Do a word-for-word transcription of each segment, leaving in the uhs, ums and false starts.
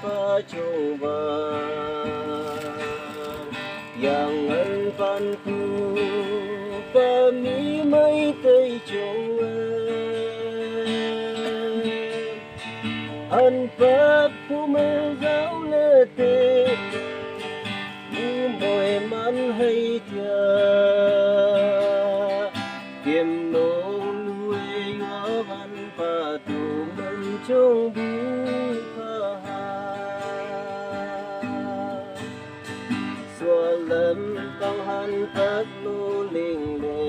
Pa chungwa, yang an pan pu pa mi mai tei chungwa, an pat pu mai zau le te, mi moi man hai tia, kim nong lui yua van pa tu man chung bu pa ha. Sua lam pang han pat lu ling le,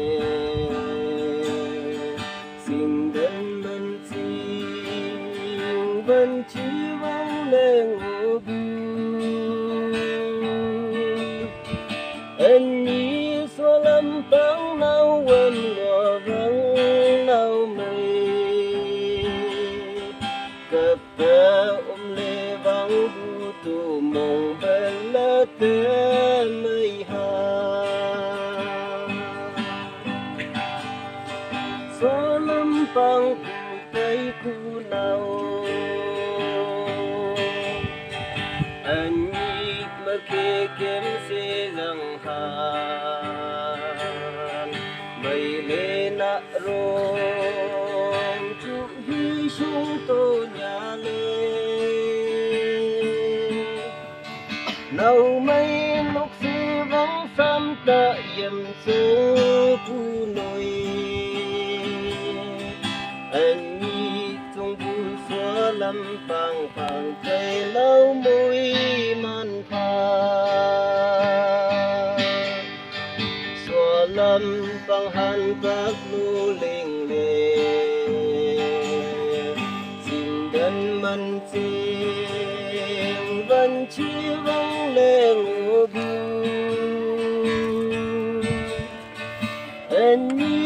sing den man sing van chi vang leng u bu. An ni sua lam pang nau wan lua vang nau mai. Kap pe um le vang bu tu mong bela te mai ha. Sua lam pang ku tai ku nau. An ni ma ke kem se zang han. Mai le na rom chu hi shung to nya le. Nau mai nok si vang sam ta yem sung pu noi. An ni chung bu sua lam pang pang kai lau mui man pha. Sua lam pang han pak lu ling le. Sing dan man sing van chi vang leng u bu. An ni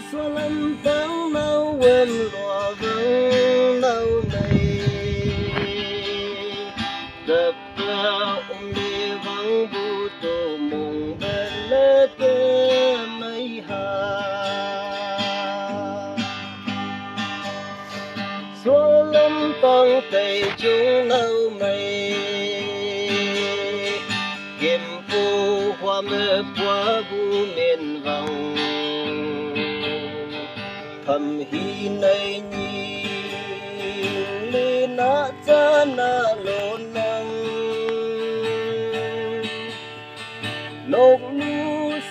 sua lam pang nau wan lua vang nau mai. Kap pe um le vang bu tu mong bela te mai ha. Sua lam pang tei chung nau mai. Kem pu hua me pua bu men vang. Tham hi nai ni le na cha na lo nang. Nok nu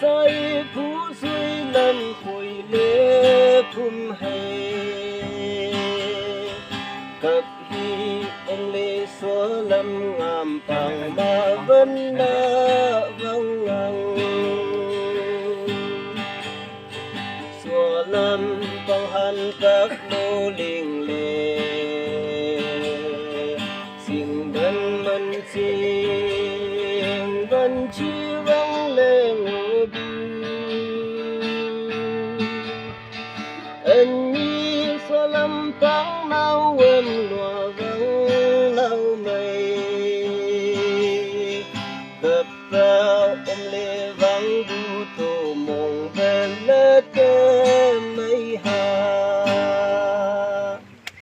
sai phu sui lam pui le phum hai. Kap hi ong le sua lam ngam pang ma van na vang ngang. Sua lam pang han pak lo ling le. Sing dan man sing dan chi